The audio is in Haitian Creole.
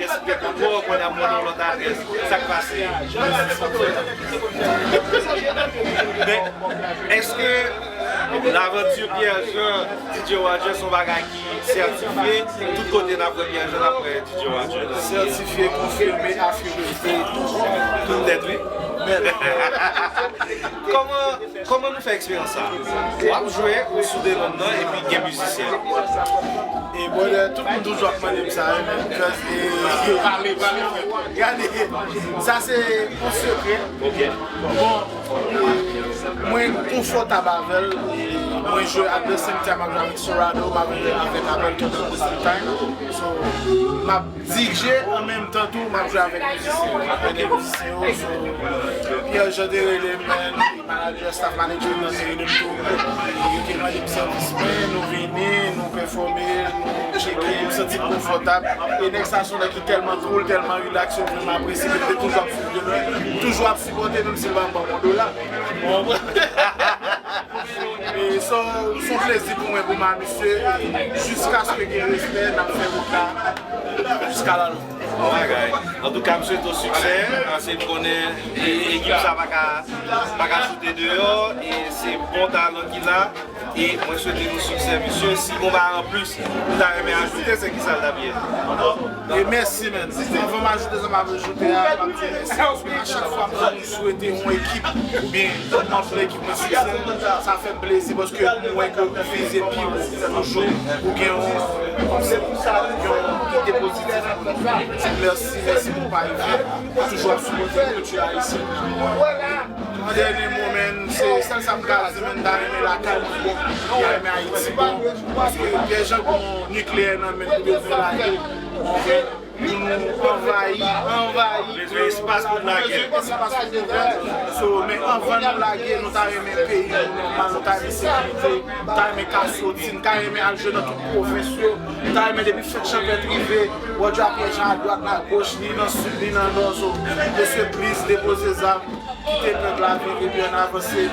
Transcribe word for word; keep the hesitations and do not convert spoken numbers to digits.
Respè pou mwen, kounye a m nan yon lòt adrès. Sa k pase? Men, èske lavanti Pierre Jean, D J Roger, se yon bagay ki sètifye? Tout kote n ap wè Pierre Jean, n ap wè D J Roger. Sètifye, konfime, afime. Tout nèt, wi. Nèt. Kòman Kòman nou fè eksperyans sa? W ap jwe, ou sou de lòn nan, epi gen mizisyen. E brother, tout moun toujou ap mande m sa, wi, man, because, e, pale, pale, frè. Gade, sa se yon sekrè. Ok. Bon, e, mwen konfòtab avè l, e, mwen jwe at the same time, m ap jwe avèk Sorado, m ap jwe avèk Abelton at the same time. So, m ap D J an menm tan tou, m ap jwe avèk mizisyen. M ap ede mizisyen yo, so, Pierre Jean te rele m, man, manager, staff manager nan te rele m tou. Yo te mande m sèvis mwen, nou vini, nou pèfòme, nou tcheke, m santi m konfòtab. E nèg sa se yon nèg ki tèlman cool, tèlman relax, yo vrèman apresye, m te toujou ap swiv de lwen, toujou ap sipòte, menm si l pa ban m yon dola. Bon, e so, se yon plezi pou mwen, pou m a misye, e jiskaske gen respè, n ap fè wout la. Jiska la lontan. Bon bagay. Antouka, m swete w siksè, paske m konnen e- ekip sa pa ka, pa ka choute deyò, e se bon talan ki la, e mwen swete nou siksè, mesye. Si gon bagay anplis, ou ta renmen ajoute, se kisa l t ap ye? E mèsi, man. Anvan m ajoute sa m ap ajoute a, m ap di mèsi, paske a chak fwa m swete yon ekip, oubyen yon manm nan ekip mwen siksè, sa fè m plezi, paske m wè ke ou vize pi wo toujou, ou gen yon, yon ide pozitif. Mèsi, mèsi pou pa rive. Ou toujou ap sipòte kilti ayisyen. An dènye mo, man, se sèl sa m ka di, man, m ta renmen lakay mwen bon, m ta renmen Ayiti bon, paske Pierre Jean gon nikleyè nan men l pou yo vin lage. Pou nou anvayi, anvayi. Bezwen espas pou n lage. Bezwen espas pou nou fè. So, men anvan nou lage, nou ta renmen peyi nou nòmal, nou ta renmen sekirite, nou ta renmen ka soti, nou ta renmen al jwe nan tout pwovens yo, nou ta renmen depi fèt chanpèt rive, Roger ap Pierre Jean adwat, agoch, ni nan sid, ni nan nò. So, mesye, please, depoze zam, kite pèp la viv, epi ann avanse,